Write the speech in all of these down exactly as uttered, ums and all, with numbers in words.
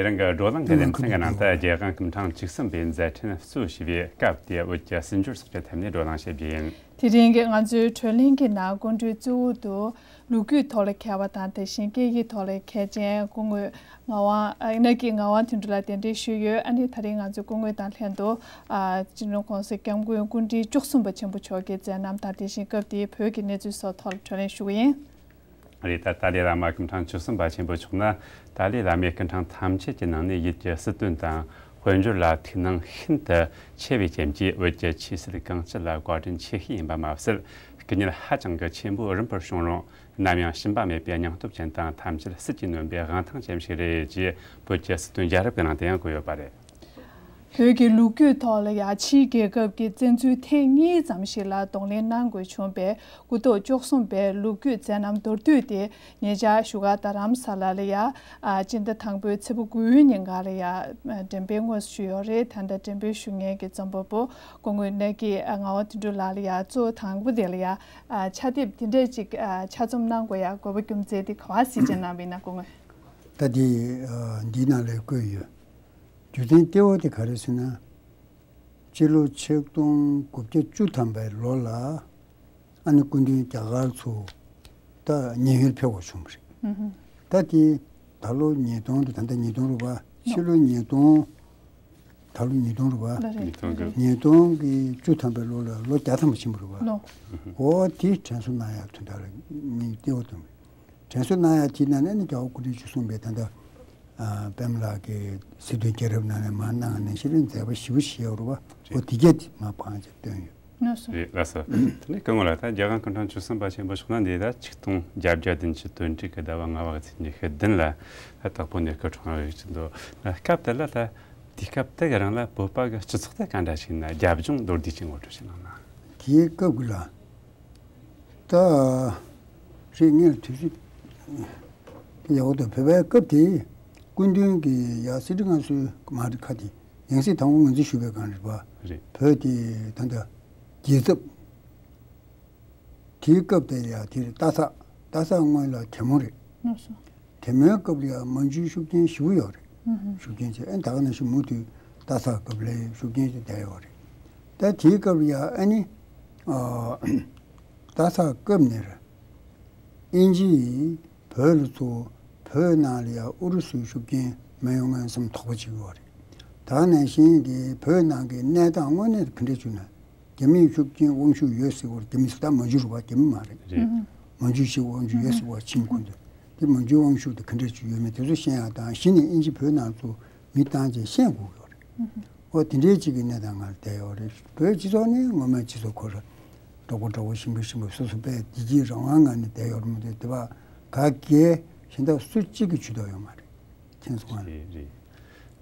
དེ་རིང་གི་བགྲོ་གླེང་གི་ལེ་ཚན་གྱི་ནང་དུ་རྒྱལ་དབང་སྐུ་ཕྲེང་བཅུ་གསུམ་པའི་མཛད་འཕྲིན་གཙོ་བྱས་པའི་སྐབས་དེ་བོད་ཀྱི་སྲིད་འབྱོར་སོགས་ཀྱི་ཐད་ནས་བགྲོ་གླེང་བྱེད་རྒྱུ་ཡིན། དེ་རིང་གི་ང་ཚོའི་བགྲོ་གླེང་གི་ནང་སྐུ་མགྲོན་གཙོ་བོ་དུ་ལོ་རྒྱུས་ཐོག་ལ་མཁས་པ་དང་། དེ་བཞིན་སྐད་ཡིག་ཐོག་ལ་མཁས་ཅན་སྐུ་ངོ་ངག་དབང་ཨ་ནག་གི་ངག་དབང་དོན་གྲུབ་ལགས་གདན་འདྲེན་ཞུས་ཡོད། ཨ་ནི་དེ་རིང་ང་ཚོའི་སྐུ་ངོ་དང་ལྷན་དུ་ཨ་སྤྱི་ནོར་༸གོང་ས་༸སྐྱབས་མགོན་སྐུ་ཕྲེང་བཅུ་གསུམ་པ་ཆེན་པོ་མཆོག་གི་མཛད་རྣམ་དང་། དེ་བཞིན་སྐབས་དེའི་བོད་ཀྱི་གནས་ཚུལ་སོགས་ཐོག་ལ་བགྲོ་གླེང་ཞུ་གི་ཡིན། རེད། ད་ཏཱ་ལའི་བླ་མ་སྐུ་ཕྲེང་བཅུ་གསུམ་པ་ཆེན་པོ་མཆོག་ནི་ཏཱ་ལའི་བླ་མའི་སྐུ་ཕྲེང་ཐམས་ཅད་ཀྱི་ནང་ནས་ཡུལ་གྱི་སྲིད་དོན་དང་དཔལ་འབྱོར་ལ་ཐུགས་སྣང་ཤིན་ཏུ་ཆེ་བའི་རྐྱེན་གྱིས། བོད་ཀྱི་ཆོས་སྲིད་གང་ཅི་ལ་བཀའ་དྲིན་ཆེ་ཤོས་ཡིན་པ་མ་ཟད། སྐུ་ཉིད་ཧ་ཅང་གི་ཆེན་པོ་རིམ་པར་བྱུང་རུང་ནམ་ཡང་ཞུམ་པ་མེད་པའི་སྙིང་སྟོབས་ཅན་དང་། ཐམས་ཅད་སྲིད་ཀྱིས་ནོན་པའི་དབང་ཐང་ཅན་ཞིག་རེད་ཅེས་བོད་ཀྱི་སྲིད་དོན་རྒྱལ་རབས་ཀྱི་ནང་དུ་ཡང་བཀོད་ཡོད་པ་རེད། བོད་ཀྱི་ལོ་རྒྱུས་ཐོག་ལ་ཡང་ཕྱིའི་རྒྱལ་ཁབ་ཀྱི་བཙན་འཛུལ་ཐེངས་གཉིས་ཙམ་ཞིག་ལ་གདོང་ལེན་གནང་དགོས་བྱུང་བའི་སྐུ་ཐོག་བཅུ་གསུམ་པའི་ལོ་རྒྱུས་མཛད་རྣམ་མདོར་བསྡུས་དེ། ཉེ་ཆར་བཞུགས་སྒར་རྡ་རམ་ས་ལ་ལ་ཡང་ཨ་སྤྱི་ཟླ་དང་པོའི་ཚེས་པ་དགུའི་ཉིན་ག་ལ་ཡང་འགྲེམས་སྤེལ་དངོས་སུ་ཞུས་ཡོད་རེད། ད་ལྟ་འགྲེམས་སྤེལ་ཞུ་མཁན་གྱི་རྩོམ་པ་པོ་སྐུ་ངོ་ནག་གི་ངག་དབང་དོན་གྲུབ་ལགས་ལ་ཡང་གཙོ་བོ་དང་པོ་དེ་ལ་ཡང་ཕྱག་དེབ་དེ་འདྲས་ཅིག་ཆ་རྩོམ་གནང་དགོས་ཡ་དགོས་པ་རྒྱུ་མཚན་དེ་ག་པར་གཟིགས་བྱས་གནང་བ་ཡིན་ན་སྐུ་ངོ། ད་དེ་འདིའི་ནང་ལ་བཀོད་ཡོད། རྒྱུ་མཚན་གཙོ་བོ་དེ་ག་རེ་ཟེར་ན། སྤྱི་ལོ་ཆིག་སྟོང་དགུ་བརྒྱ་བཅུ་ཐམ་པའི་ལོ་ལ་ཨ་ནི་སྐུ་མདུན་རྒྱ་གར་ཚུར་ད་ཉེན་གཡོལ་ཕེབས་དགོས་བྱུང་བ་རེད། ད་དེ་ད་ལོ་ཉིས་སྟོང་དེ་ད་ལྟ་ཉིས་སྟོང་རེད་པ། ཕྱི་ལོ་ཉིས་སྟོང་། ད་ལོ་ཉིས་སྟོང་རེད་པ། ལ་རེད། ཉིས་སྟོང་གི། ཉིས་སྟོང་གི་བཅུ་ཐམ་པའི་ལོ་ལ་ལོ་བརྒྱ་ཐམ་པ་ཕྱིན་པ་རེད་པ། ལོ། འོ་དེ་དྲན་གསོ་གནང་ཡག་དོན་དག་ལ་ངས་གཏེ་བོ་བཏོན། དྲན་གསོ་གནང་ཡག་དེའི་ནང་ནས་ནི་རྒྱལ་བ་སྐུ་ཕྲེང་བཅུ་གསུམ་པའི་ད་ལྟ་ཨ་པདྨ་ལགས་ཀྱི་སྲིད་དོན་རྒྱལ་རབས་ནང་ནས་མར་གནང་ནས་ཤེས་རིག་མཛད་པ་ཞེ་པོ་ཞིག་ཡོད་རེད་པ། འོ་དེ་གས་དེ་མར་བང་ཅིག་བཏོན་ཡོད། ལགས་སོ། རེད། ལགས་སོ། དེ་ནས་སྐུ་ངོ་ལགས། ད་རྒྱལ་དབང་སྐུ་ཕྲེང་བཅུ་གསུམ་པ་ཆེན་པོ་མཆོག་ནི་འདི་ད་ཆིག་སྟོང་བརྒྱད་བརྒྱ་བདུན་ཅུ་དོན་དྲུག་གི་ཟླ་བ་ལྔ་པ་གི་ཚེས་ཉི་ཤུ་བདུན་ལ་ད་དྭགས་པོ་ནས་སྐུ་འཁྲུངས་ཡོད་ཅིག་འདུག། སྐབས་དེ་ལ་ད་དུས་སྐབས་དེ་གི་རིང་ལ་བོད་པ་གི་སྤྱི་ཚོགས་དེ་ག་འདྲ་ཞིག་ན་རྒྱབ་ལྗོངས་མདོར་བསྡུས་ཅིག་ངོ་སྤྲོད་ཞིག་གནང་ན། དེའི་སྐབས་ཀྱི་ལ། ད་རེད། ངས་དུས་ཚོད་དེ་ཡག་པོ་འདུག། བོད་པའི་སྐབས་དེ་སྐུ་མདུན་གྱི་ཡ་གསེར་ཁྲི་མངའ་གསོལ་མ་རེད། ཁ་དེ་ཡང་སྲིད་དང་པོ་ངོས་འཛིན་ཞུ་བའི་སྒང་རེད་པ། རེད། བོད་དེ་ད་ལྟ་རྒྱལ་ཚབ། དེའི་སྐབས་དེ་ཡ་དེ་རེད། རྟ་ཚག། རྟ་ཚག་སྔོན་ལ་གྲེ་མོ་རེད། ལགས་སོ། གྲེ་མོའི་སྐབས་ལ་ཡ་མན་ཇུའི་ཤུགས་རྐྱེན་ཞེ་པོ་ཡོད་རེད། ཤུགས་རྐྱེན་ཆེ། ཨ་ནི་ད་ག་ནང་བཞིན་མུ་མཐུད་རྟ་ཚག་སྐབས་ལ་ཤུགས་རྐྱེན་ཆེ་བསྡད་ཡོད་རེད། ད་དེའི་སྐབས་ལ་ཡ་ཨ་ནི་ཨ་རྟ་ཚག་སྐབས་ནས་རེད། དབྱིན་ཇི་ཡིས་བོད་ལ་ཚུར་བོད་ནང་ལ་ཡ་ཨུ་རུ་སུའི་ཤུགས་རྐྱེན་མི་ཡོང་ངན་བསམ་དོགས་པ་བྱེད་ཀྱི་ཡོད་རེད། ད་ག་ནང་བཞིན་དེ་བོད་ནང་གི་གནས་སྟངས་དངོས་གནས་ག་འདྲ་བྱུང་ན། རྒྱ་མིའི་ཤུགས་རྐྱེན་དབང་ཤུགས་ཡོད་ཟེར་བ། རྒྱ་མི་ཟེར་ད་མན་ཇུ་རེད་པ། རྒྱ་མི་མ་རེད། རེད། མན་ཇུ་ཞིག་དབང་ཤུགས་ཡོད་ཟེར་བ་ཕྱིན། ཁོང་ཚོས་དེ་མན་ཇུའི་དབང་ཤུགས་དེ་ག་འདྲ་ཅིག་ཡོད་མེད་དེ་ཚོ་ཤེས་ཡག་དང་། གཞི་ནས་དབྱིན་ཇི་བོད་ནང་ཚུར་མི་བཏང་བྱས་ཤེས་དགོས་ཀྱི་ཡོད་རེད། འོ་དེ་འདྲའི་ཅིག་གི་གནས་སྟངས་ནང་བསྡད་ཡོད་རེད། བོད་སྤྱི་ཚོགས་ནི་ངོ་མ་སྤྱི་ཚོགས་ཁོ་ར་འགྲོ་གི་འགྲོ་གི་ཞིམ་པོ་ཞིམ་པོ་སོ་སོ་པས་བདེ་སྐྱིད་རང་དབང་ངང་ནས་བསྡད་ཡོད་རེད་མ་གཏོགས། དེ་བ་ག་གེ་གཞན་དག་སུ་གཅིག་གིས་ཇུས་གཏོགས་ཡོད་མ་རེད། མཁྱེན་སོང་ང་། རེད། རེད།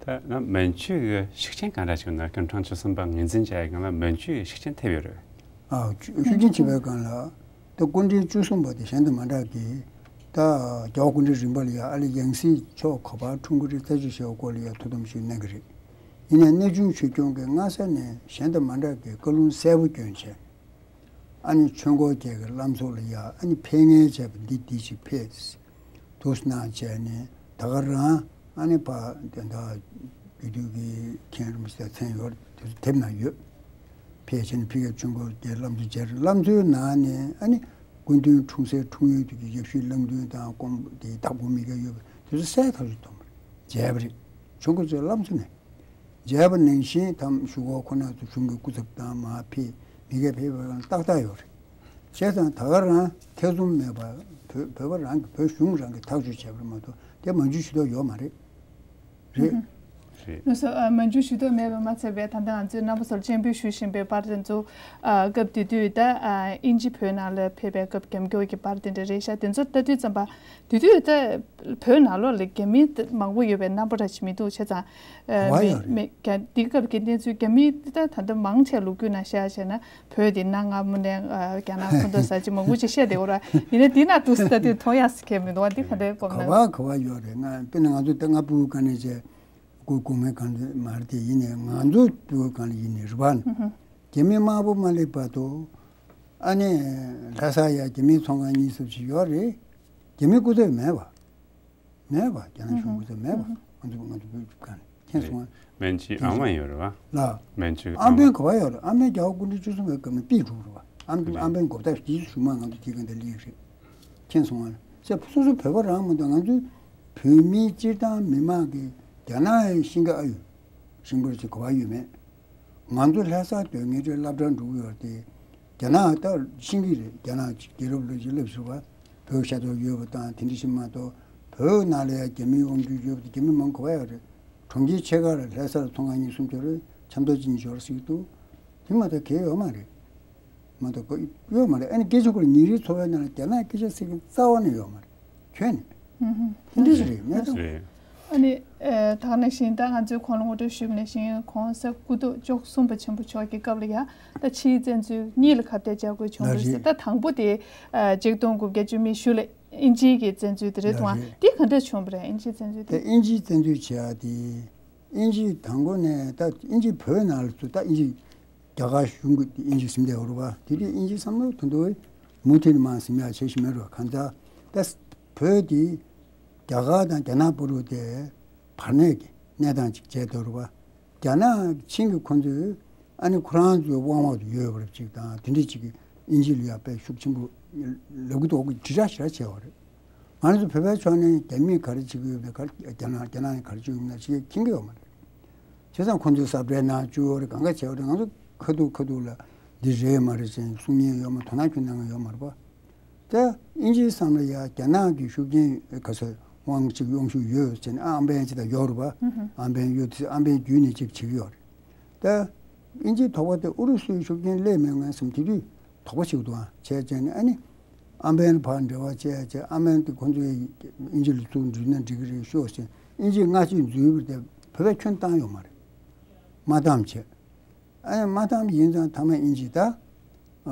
ད་ང་མན་ཇུ་གི་ཤུགས་རྐྱེན་ག་འདྲ་བྱུང་ན། སྐུ་ཕྲེང་བཅུ་གསུམ་པ་ངོས་འཛིན་བྱ་ཡག་སྒང་ལ་མན་ཇུ་གི་ཤུགས་རྐྱེན་ཐེབས་ཡོད་རེད། ཨ་ཤུགས་རྐྱེན་བྱེད་པའི་སྒང་ལ་ད་སྐུ་ཕྲེང་བཅུ་གསུམ་པ་དེ་གཞན་དང་མ་འདྲ་གི། ད་རྒྱལ་བ་སྐུ་ཕྲེང་རིམ་པ་ལ་ཡ་ཨ་ལེ་ཡང་སྲིད་མཆོག་ག་པར་འཁྲུངས་ཀྱི་རེད་རྩད་གཅོད་བྱེད་པའི་སྐོར་ལ་ཡ་ཐུགས་དམ་ཞིག་གནང་གི་རེད། ཡིན་ནའི་གནས་ཆུང་ཆོས་སྐྱོང་གིས་སྔ་ས་ནས་གཞན་དང་མ་འདྲ་གི་བཀའ་ལུང་གསལ་པོ་བསྐྱོན་བྱས། ཨ་ནི་ཆོས་འཁོར་རྒྱལ་གྱི་བླ་མཚོ་ལ་ཡ་ཨ་ནི་ཕེབས་མཁན་བྱས་པ་འདི་འདི་ཞིག་ཕེབས། འདུག་སེ་གནང་བྱས་ནས་ད་ག་རང་ཨ་ནི་ཕ་དེ་འདྲ་རྒྱུད་སྟོད་ཀྱི་མཁན་རིན་པོ་ཆེ་མཚན་ཡོད་དེ་ཚོ་དེབ་ནང་ཡོད། ཕེབས་བྱས་ནས་ཕ་གིའི་ཆོས་འཁོར་རྒྱལ་བླ་མཚོ་མཇལ། བླ་མཚོའི་ནང་ནས་ཨ་ནི་སྐུ་མདུན་འཁྲུངས་སའི་འཁྲུངས་ཡུལ་དེ་གི་ཡབ་གཞིས་གླང་མདུན་དང་ཀོང་པོ་དེ་དྭགས་པོ་མི་སྐྱ་ཡོད་པ་དེ་ཚོ་གསལ་ཐག་ཆོད་མཐོང་བ་མཇལ་བ་རེད། ཆོས་འཁོར་ཚོའི་བླ་མཚོ་ནས། མཇལ་བ་ནང་བཞིན་དམ་བཞུགས་སྒོ་ཁོ་ན་ཚོ་གཞུང་གི་སྐུ་ཚབ་དང་མར་ཕེབས། མི་སྐྱ་ཕེབས་པའི་སྒང་ཏག་ཏག་ཡོད་རེད། བྱས་ཙང་ད་ག་རང་ཐེ་ཚོམ་མེད་པར་བོད་བོད་པ་རང་གི་བོད་གཞུང་རང་གིས་ཐག་གཅོད་བྱས་པ་རེད་མ་གཏོགས་དེ་མན་ཇུ་ཇུས་གཏོགས་ཡོད་མ་རེད། རེད། རེད། ལགས་སོ། ཨ་མན་ཇུ་ཇུས་གཏོགས་མེད་པ་མ་ཚད་པའི་ད་ལྟ་ང་ཚོའི་རྣམ་པ་ཚོར་སྤྱན་འབུལ་ཞུ་བཞིན་པའི་པར་དེ་ཚོ་ཨ་སྐབས་དེ་དུས་ད་ཨ་དབྱིན་ཇི་བོད་ནང་ལ་ཕེབས་པའི་སྐབས་རྒྱབ་སྐྱོར་གྱི་པར་དེ་འདྲ་རེད་ཤག། དེ་ཚོ་ལྟ་དུས་ཙམ་པ་དེ་དུས་ད་བོད་ནང་ལོགས་ལ་རྒྱ་མི་མང་པོ་ཡོད་པའི་རྣམ་པ་འདྲ་ཞིག་མི་འདུག། བྱས་ཙང་ཨ་ག་པར་མི་ཡོད་རེད། མི་རྒྱ་དེ་སྐབས་ཀྱི་གནས་ཚུལ་རྒྱ་མི་ད་ད་ལྟ་མང་ཆེ་ལོ་རྒྱུས་ནང་བཤད་བྱས་ན་བོད་དེ་གནའ་སྔ་མོ་ནས་ཨ་རྒྱ་ནག་ཁོ་ཚོ་ས་ཆ་མང་པོ་ཅིག་བཤད་བསྡད་ཡོད་རེད། ཡིན་ནའི་དེ་ནང་འདུག་སེ་ལྟ་དུས་མཐོང་ཡག་ཟེར་མཁན་མི་འདུག་བ། འདི་ག་འདྲའི་སྐོར་ག་ནས། པར་ག་པར་ཡོད་རེད། ང་དཔེར་ན་ང་ཚོ་ད་ང་ཕྲུ་གུ་སྒང་ནས་བྱས་སྐུ་གོང་མའི་སྒང་ནས་མ་རེད་དེ། ཡིན་ནའི་ང་ཚོ་ཕྲུ་གུའི་སྒང་ལ་ཡིན་ནའི་རེད་པ། རྒྱ་མི་དམར་པོ་མ་སླེབས་བར་དུ་ཨ་ནི་ལྷ་ས་ཡ་རྒྱ་མིའི་ཚོང་ཁང་གཉིས་གསུམ་ཞིག་ཡོད་རེད། རྒྱ་མི་སྐུ་ཚབ་མེད་པ། མེད་པ། རྒྱ་ནག་གཞུང་སྐུ་ཚབ་མེད་པ། ང་ཚོ་ང་ཚོ་ མཁྱེན་སོང་ང་། མན་ཇུའི་ཨམ་བན་ཡོད་རེད་བ། ལ། མན་ཇུའི་ཨམ་བན་ག་བ་ཡོད་རེད། ཨམ་བན་རྒྱ་གར་སྐུ་ཕྲེང་བཅུ་གསུམ་པའི་སྐབས་ནས་ཕུད་གྲུབ་རེད་བ། ཨམ་རེད། ཨམ་བན་གོ་བརྡ་དེ་ཞུ་མ་ང་ཚོ་དེ་ག་འདི་ལིག་རེད། མཁྱེན་སོང་ང་། ཟེར་སོ་སོ་བོད་པ་རང་མ་གཏོགས་ང་ཚོའི་བོད་མིའི་སྤྱིར་བཏང་མི་མང་གི་རྒྱ་ནག་ཡི་ཤིང་ཀ་ཨ་ཡོད། ཤིང་པར་ཅིག་ག་བ་ཡོད་མེད། ང་ཚོ་ལྷ་སར་སྡོད་མཁན་ཚོས་སློབ་གྲྭར་འགྲོ་གི་ཡོད་དེ། རྒྱ་ནག་ད་ཤེས་ཀྱི་རེད། རྒྱ་ནག་རྒྱལ་རབས་ལོ་རྒྱུས་སླེབས་ཟེར་བ། བོད་ཤ་ཚ་ཡོད་པ་དང་དེ་འདྲ་ཞིག་མ་གཏོགས། བོད་ནང་ལ་ཡང་རྒྱ་མིའི་དབང་སྒྱུར་ཡོད་པ་དེ་རྒྱ་མི་མང་ག་བ་ཡོད་རེད། གྲོང་ཁྱེར་ཆེ་ཁག་ལ་ལྷ་སར་ཚོང་ཁང་གཉིས་གསུམ་ཅིག་ཡོད་རེད། ཆབ་མདོ་གཅིག་གཉིས་ཅིག་ཡོད་རེད་ཟེར་གྱི་འདུག་དེ་མ་གཏོགས་གལ་ཡོད་མ་རེད། མ་གཏོགས་ཡོད་མ་རེད། ཨ་ནི་སྐད་ཆ་སྐོར་ཉིན་རེའི་འཚོ་བའི་ནང་ལ་རྒྱ་ནག་སྐད་ཆ་ཟེར་མཁན་རྩ་བ་ནས་ཡོད་མ་རེད། ཁྱོན་ནས། ཨུ་ཧུམ། དེ་འདྲ་ཞིག་རེད། ངས་ད། རེད། ཨ་ནི། ཨེ། ད་ག་ནང་བཞིན་ད་ང་ཚོས་གོང་ལ་ངོ་སྤྲོད་ཞུས་པ་ནང་བཞིན་༸གོང་ས་སྐུ་ཐོག་བཅུ་གསུམ་པ་ཆེན་པོ་མཆོག་གི་སྐབས་ལ་ཡང་ད་ཕྱིའི་བཙན་འཛུལ་གཉིས་ལ་ཁ་གཏད་གཅོག་དགོས་བྱུང་བ་རེད་ཟེར། ལ་རེད། ད་དང་པོ་དེ་ཨ་གཅིག་སྟོང་དགུ་བརྒྱ་བཅུ་མེད་བཞི་ལ་དབྱིན་ཇིའི་གི་བཙན་འཛུལ་དེ་རེད། ལ་དང་རེད། དེ་ག་འདྲ་བྱུང་བ་རེད། དབྱིན་ཇིའི་བཙན་འཛུལ་དེ། དབྱིན་ཇིའི་བཙན་འཛུལ་བྱས་ཡ་དེ། དབྱིན་ཇི་དང་པོ་ནས་ད་དབྱིན་ཇི་བོད་ནང་ལ་ཚུར་ད་དབྱིན་ཇི། རྒྱ་གར་གཞུང་གི་དབྱིན་ཇི་ཟིན་བསྡད་ཡོད་རེད་བ། དེ་དུས་དབྱིན་ཇི་བསམ་བློ་དོན་དུ་མུ་མཐུད་ནས་མར་ཟིན་ཡག་བྱེད་བཞིན་མེད་རེད་བ། གང་ལྟར་ད་བོད་དེ་རྒྱ་གར་དང་རྒྱ་ནག་བར་དུ་དེ་བར་གནས་ཀྱི་གནས་སྟངས་ཅིག་བྱས་བསྡད་རེད་བ། རྒྱ་ནག་ཆིངས་ཀྱི་ཁོ་ཚོས་ཨ་ནི་ཁོ་རང་ཚོའི་དབང་འོག་ཏུ་ཡོད་པ་རེད་ཅིག་དང་། དེ་འདྲ་ཅིག་གིས་དབྱིན་ཇི་ལ་ཡང་དཔེ་ཤུགས་ཆེན་པོ་ལབ་ཀྱི་འདུག་དྲིལ་བསྒྲགས་ཞེ་དྲག་བྱས་པ་རེད། ང་རང་ཚོ་བོད་པའི་ཕྱོགས་ནས་རྒྱ་མིས་ག་རེ་བྱེད་ཀྱི་ཡོད་མེད། ག་རེ་རྒྱ་ནག་རྒྱ་ནག་ནས་ག་རེ་བྱེད་ཀྱི་ཡོད་མེད་ཅིག་མཁྱེན་གྱི་ཡོད་མ་རེད། བྱས་ཙང་ཁོང་ཚོས་ས་བཀྲའི་ནང་བཅུག་ཡོད་རེད། གང་ག་བྱས་ཡོད་རེད། ང་ཚོ་ཁ་ཐུག་ཁ་ཐུག་ལ་འདི་རེད་མ་རེད་ཅེས་གསུང་མཁན་ཡོད་མ། དོ་སྣང་ཁྱོན་གནང་མཁན་ཡོད་མ་རེད་པ། ད་དབྱིན་ཇིའི་བསམ་བློ་ཡ་རྒྱ་ནག་གི་ཤུགས་རྐྱེན་ག་ཚོད་དབང་ཅིག་དབང་ཤུགས་ཡོད་ཟེར་ནས། ཨ་ཨམ་བན་ཅིག་ད་ཡོད་རེད་པ། ཨམ་བན་ཡོད་དེ་ཨམ་བན་བརྒྱུད་ནས་ཅིག་བྱེད་ཀྱི་ཡོད་རེད། ད་དབྱིན་ཇིའི་དོགས་པ་དེ་ཨུ་རུ་སུའི་ཤུགས་རྐྱེན་སླེབས་མེད་ངས་བསམ། དེ་དུས་དོགས་པ་ཞིག་འདུག་ཨ། བྱས་བྱས་ནས་ཨ་ནི་ཨམ་བན་ལ་ཕར་འབྲེལ་བ་བྱས་བྱས། ཨམ་བན་དེ་ཁོང་ཚོས་དབྱིན་ཇི་ལ་ཚུར་འཛུལ་ན་འགྲིག་གི་རེད་ཤོག་ཟེར། དབྱིན་ཇིས་སྔ་ཕྱི་འཛུལ་བ་དེ་བོད་པས་ཁྱོན་བཏང་ཡོད་མ་རེད། མ་བཏང་བྱས། ཨ་ནི་མ་བཏང་ཡིན་ཙང་མཐའ་མ་དབྱིན་ཇི་ད་ཨ་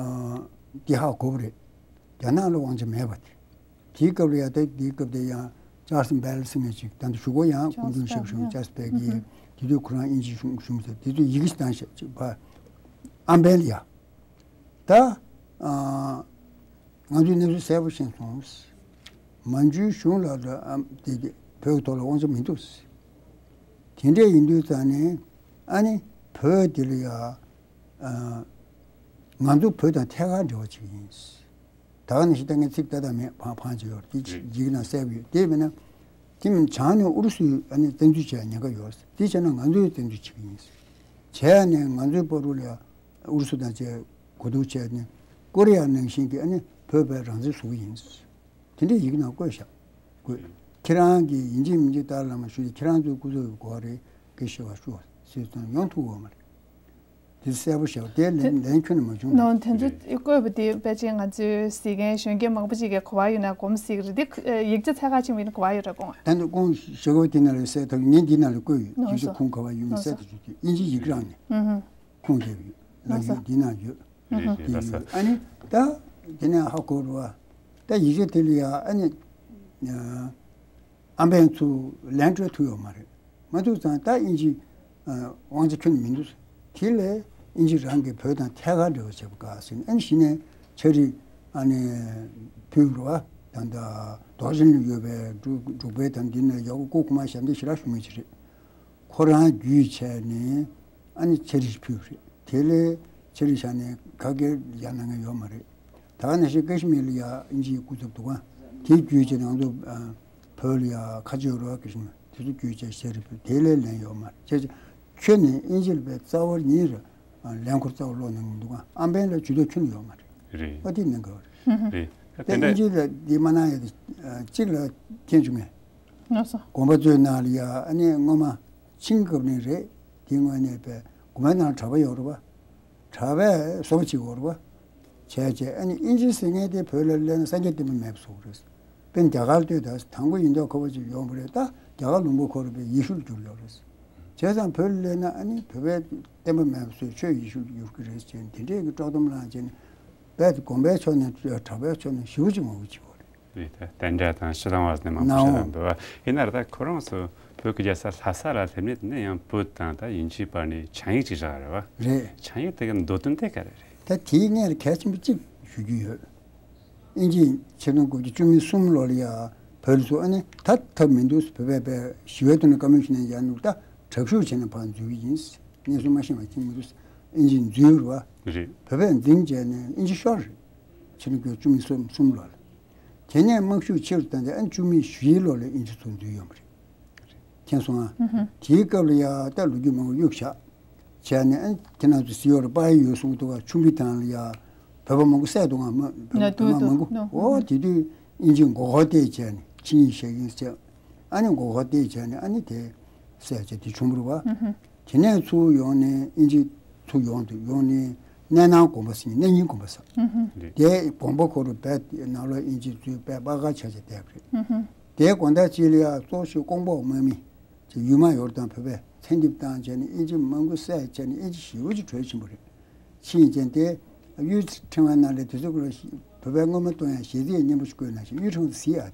དེ་ཧ་གོ་བ་རེད། རྒྱ་ནག་ལ་དབང་ཆ་མེད་པ་དེ། དེའི་སྐབས་ལ་ཡ་ད་དེའི་སྐབས་དེ་ཡང་ཅཱརལ་སི་བེལ་ཟེར་མཁན་ཅིག་ད་ལྟ་གཞུག་གུ་ཡང་སྐུ་མདུན་ཞབས་ཞུ་ཅཱརལ་སི་བེལ་གྱིས། དེ་དུས་ཁོ་རང་དབྱིན་ཇིའི་གཞུང་གཞུང་ཟེར། དེ་དུས་ཡི་གེ་ཞིག་བཏང་བཞག་ཅིག་ཕར་ཨམ་བན་ལ་ཡ། ད་ཨ་ང་ཚོས་གནས་ཚུལ་གསལ་པོ་ཤེས་སོང་། མན་ཇུའི་གཞུང་ལ་ད་ཨམ་དེ་དེ་བོད་ཀྱི་ཐོག་ལ་དབང་ཆ་མི་འདུག། དེ་འདྲ་ཡིན་དུས་ཙང་ནས་ཨ་ནི་བོད་འདི་ལ་ཡ། ཨ་ང་ཚོ་བོད་དང་ཐད་ཀར་འབྲེལ་བ་བྱེད་ཀྱི་ཡིན། ད་ག་ནང་བཞིན་ད་ངས་ཚིག་ཏག་ཏག་མེད། ཕངས་ཕངས་ཅིག་ཡོད་རེད། དེ་ཡི་གེ་ནང་གསལ་པོ་ཡོད། དེ་མིན་ན་དེ་མིན་བྱང་ནས་ཨུ་རུ་སུས་ཨ་ནི་བཙན་འཛུལ་བྱས་ཉེན་ཁ་ཡོད་རེད། དེ་བྱས་ན་ང་ཚོས་བཙན་འཛུལ་བྱེད་ཀྱི་ཡིན། བྱས་ནས་ང་ཚོའི་བར་དུ་ལ་ཡ་ཨུ་རུ་སུ་དང་བཅས་གོ་བསྡུར་བྱས་ནས་ཀོ་རི་ཡ་ནང་བཞིན་གྱི་ཨ་ནི་བོད་པའི་རང་བཙན་བཟོ་གི་ཡིན། དེ་འདྲའི་ཡི་གེ་ནང་བཀོད་བཞག་བཀོད། ཁྱེད་རང་གིས་ཡིན་གཅིག་མིན་གཅིག་ཏཱ་ལའི་བླ་མ་ཞུས་ཏེ་ཁྱེད་རང་ཚོའི་སྐུ་ཚབ་ཀྱི་གོ་བ་རེད། སྐད་ཆ་བཤད་པ་ཞུ་ཟེར་ཙང་ཡོང་ཐུབ་ཡོད་མ་རེད། དེ་གསལ་པོ་བཞག་དེ་ལན་ལན་ཁྱོན་ནས་མ་བྱུང་། ནོ། དེ་ཚོ་བཀོད་པ་དེ་ཕལ་ཆེར་ང་ཚོའི་གཟིགས་མཁན་གཞོན་སྐྱེས་མང་པོ་ཅིག་གིས་གོ་བ་ཡོད་ན་སྒོམ་སྲིད་ཀྱི་རེད། དེ་ཡིག་ཆ་ཚད་བཀག་ཆེན་པོ་ཡིན་ན་གོ་བ་ཡོད་ར་སྐོང་བ། ད་ནི་སྐོང་ཞེ་གོ་དེ་ན་ལ་གསལ་ཐག་ངས་འདི་ན་ལ་བཀོད་ཡོད། ནོ་དེ་ཚོ་སོ། ཁུངས་ག་བ་ཡོད་མེད་ནོ་གསལ་སོ། ཐག་ཆོད་དེ་དབྱིན་ཇིའི་ཡིག་རང་ནས། ཨུ་ཧུ། ཁུངས་རྒྱབ་ཡོད། ལ་ལགས་སོ། ཡོད་འདི་ན་ཡོད། རེད་རེད། ལགས་སོ། ཨ་ནི་ད་དེ་ནས་ཧ་གོ་རུ་བ། ད་ཡིག་ཆ་དེ་ལ་ཡ་ཨ་ནི་ཨམ་བན་ཚུར་ལན་སྤྲོད་ཐུབ་ཡོད་མ་རེད། མ་ཐུབ་ཙང་ད་དབྱིན་ཇི་དབང་ཆ་ཁྱོན་མི་འདུག། དེ་ལས་དབྱིན་ཇི་རང་གིས་བོད་དང་ཐད་ཀར་འབྲེལ་བ་བྱེད་པ་དགའ་ཟེར་ནས། ཨ་ནི་གཞི་ནས་ཕྱག་བྲིས་ཨ་ནི་ཕུལ་རུ་བ། ད་ལྟ་རྡོ་རྗེ་གླིང་ལ་ཡོད་པའི་འབྲུག་འབྲུག་པའི་དང་འདི་ནས་ཡག་པོ་སྐུ་གོང་མ་ཞབས་འདེགས་ཞེ་དྲག་ཞུ་མཁན་ཅིག་རེད། ཁོ་རང་བརྒྱུད་བྱས་ནས་ཨ་ནི་ཕྱག་བྲིས་ཕུལ་བ་རེད། དེ་ལས་ཕྱག་བྲིས་བཞག་ནས་ག་གེ་ཡང་གནང་མཁན་ཡོད་མ་རེད། ད་ག་ནང་བཞིན་ཀ་ཤི་མིར་ལ་ཡ་དབྱིན་ཇིའི་སྐུ་ཚབ་འདུག་ག། དེ་བརྒྱུད་བྱས་ནས་ང་ཚོ་ཨ་བོད་ལ་ཡ་ཁ་ཆེ་རུ་བ་ཀ་ཤི་མིར་དེ་ཚོ་བརྒྱུད་བྱས་ཕྱག་བྲིས་ཕུལ། དེ་ལས་ལན་ཡོད་མ་རེད། བྱས་ཙང་ཁྱོན་ནས་དབྱིན་ཇི་ལ་དཔེ་རྩ་བ་ཉིད་རེད། ཨ་ལན་འཁོར་རྩ་བ་སློག་གནང་གི་མི་འདུག་ག། ཨམ་བན་ལ་ཇུས་གཏོགས་ཁྱོན་ནས་ཡོད་མ་རེད། རེད། ཨ་དེ་གནང་དགོས་རེད། རེད། ད་དེ་དེ་འདྲ། དབྱིན་ཇི་ལ་འདི་མ་གནང་ཡ་དེ་ཨ་གཅིག་ལ་མཁྱེན་བྱུང་ངས། ལགས་སོ། དགོན་པ་ཚོའི་ནང་ལ་ཡ་ཨ་ནི་སྔོན་མ་ཆིང་སྐབས་ནས་རེད། དེའི་སྔོན་ནས་པའི་དགོན་པའི་ནང་གྲྭ་པ་ཡོད་རེད་པ། གྲྭ་པས་བཟོ་པ་བྱེད་དགོས་རེད་པ། བྱས་བྱས་ཨ་ནི་དབྱིན་ཇི་ཟེར་མཁན་དེ་བོད་ལ་སླེབས་ན་སངས་རྒྱས་བསྟན་པ་མེད་པ་བཟོ་དགོས་རེད། དཔེར་ན་རྒྱ་གར་ལྟོས་དང་། དང་པོ་ཡིན་མདོག་ཁ་པོ་ཅིག་ཡོང་བ་རེད། ད་རྒྱ་གར་ལུང་པ་ཁོ་རང་པའི་ཡེ་ཤུ་ལ་གྱུར་ཡོད་རེད། བྱས་ཙང་བོད་ལ་སླེབས་ན་ཨ་ནི་བོད་པའི་བསྟན་པ་མེད་པ་བཟོས། ཆོས་ཡེ་ཤུ་ལ་གྱུར་གྱི་རེད་ཟེར་ནས་དེ་འདྲས་ཀྱི་དཀྲོག་གཏམ་བསླངས་བྱས་ནས། དཔེ་དགོན་པའི་ཕྱོགས་ནས་གྲྭ་པའི་ཕྱོགས་ནས་ཞེ་པོ་ཅིག་ངོ་རྒོལ་བྱེད་དགོས་རེད། རེད། ད་དེ་འདྲ་དང་ཕྱི་དང་བ་ནས་མང་པོ་ནའོ། ཞིག་ལ་འདུག་བ། ཡིན་ན་ར་ད་ཁོ་རང་ཚོ་བོད་ཀྱི་རྒྱལ་ས་ལྷ་ས་ལ་སླེབས་ནས་དེ་ནས་ཡང་བོད་དང་ད་དབྱིན་ཇིའི་བར་ནས་ཆིངས་ཡིག་ཅིག་བཞག་རེད་བ། རེད། ཆིངས་ཡིག་དེ་གི་མདོ་དོན་དེ་ག་རེ་རེད། ད་དེའི་སྔོན་ལ་གལ་ཆེན་པོ་གཅིག་ཞུ་རྒྱུ་ཡོད། དབྱིན་ཇིས་ཆིག་སྟོང་དགུ་བརྒྱ་བཅུ་མེད་གསུམ་ལོ་ལ་ཡ་བོད་ལ་ཚུར་ཨ་ནི་ད་ཐབས་མི་འདུག། བོད་པས་པའི་ཞི་བའི་ཐོག་ནས་བཀའ་མོལ་ཞུས་ནས་ཡར་འདུག། ད་ དྲག་ཤུགས་བྱས་ནས་ཕར་འཛུལ་གྱི་ཡིན། གནས་ཚུལ་མ་ཤེས་པ་ཅིག་མི་འདུག་ཨིན་ཇི་འཛུལ་བ། རེད། བོད་པས་འཛིང་བྱས་ནས་ཨིན་ཇི་ཤོར་རེད། ཕྱི་ལོ་བཅུ་གཉིས་སོ་གསུམ་ལོ་ལ། དེ་ནས་དམག་ཤུགས་ཆེ་རུ་བཏང་སྟེ་ཨ་ནི་བཅུ་མེད་བཞིའི་ལོ་ལ་ཨིན་ཇི་ཚུར་འཛུལ་ཡོང་བ་རེད། མཁྱེན་སོང་ཨ། ཨུ་ཧུ། དེའི་སྐབས་ལ་ཡ་ད་ལོ་རྒྱུས་མང་པོ་གཡུག་བཞག་བྱས་ནས་ཨ་ནི་དེ་ནང་དུ་སི་ཡོ་ལ་པ་ཡི་ཡོད་གསུངས་འདུག་ག་ཆུ་འབི་ཐང་ལ་ཡ་བོད་པ་མང་པོ་བསད་འདུག་ག་མ་བོད་ན་པ་དུ་མང་དུ་པོ་ནོ། ཨོ་དེ་དུས་ཨིན་ཇི་མགོ་སྐོར་བལྟས་བྱས་ནས་ཆིངས་ཡིག་བཞག་གིན་བྱས། ཨ་ནི་མགོ་སྐོར་བལྟས་བྱས་ནས་ཨ་ནི་དེ་བསད་བྱས་དེ་བྱུང་བ་རེད་པ། ཨུ་ཧུ། དེ་ནས་ཚུར་ཡོང་ནས་ཨིན་ཇི་ཚུར་ཡོང་དུས་ཡོང་ནས་གནས་ནང་དགོན་པ་ཟེར་གནས་རྙིང་དགོན་པ་ཟེར། ཨུ་ཧུ། རེད། དེ་དགོན་པ་ཁོ་རུ་བས་ནང་ལོགས་ཨིན་ཇི་ཚུར་བས་པ་ག་ཆ་ཆ་བསྡད་པ་རེད། ཨུ་ཧུ། དེའི་དགོན་བདག་ཅིག་ལ་ཡ་གཙོ་ཆེ་ཀོང་པོ་དམག་མི་ཅིག་ཡུལ་དམག་ཡོར་དང་བོད་པས་ཚན་རིག་བཏང་བྱས་ནས་ཨིན་ཇི་མང་པོ་བསད་བྱས་ནས་ཨིན་ཇི་ཞེ་པོ་ཅིག་བྲོས་ཕྱིན་པ་རེད། ཕྱིན་རྐྱེན་དེ་གཡུ་ཕྲེང་བའི་ནང་ལ་དེ་ཚོ་ཀུན་ལ་བོད་པའི་སྔོན་མ་གཏོང་ཡ་གཞས་ཚིག་སྙན་པོ་ཞིག་བཀོད་ན་ཞིག་གཡུ་ཕྲེང་བ་གཟིགས་ཨ་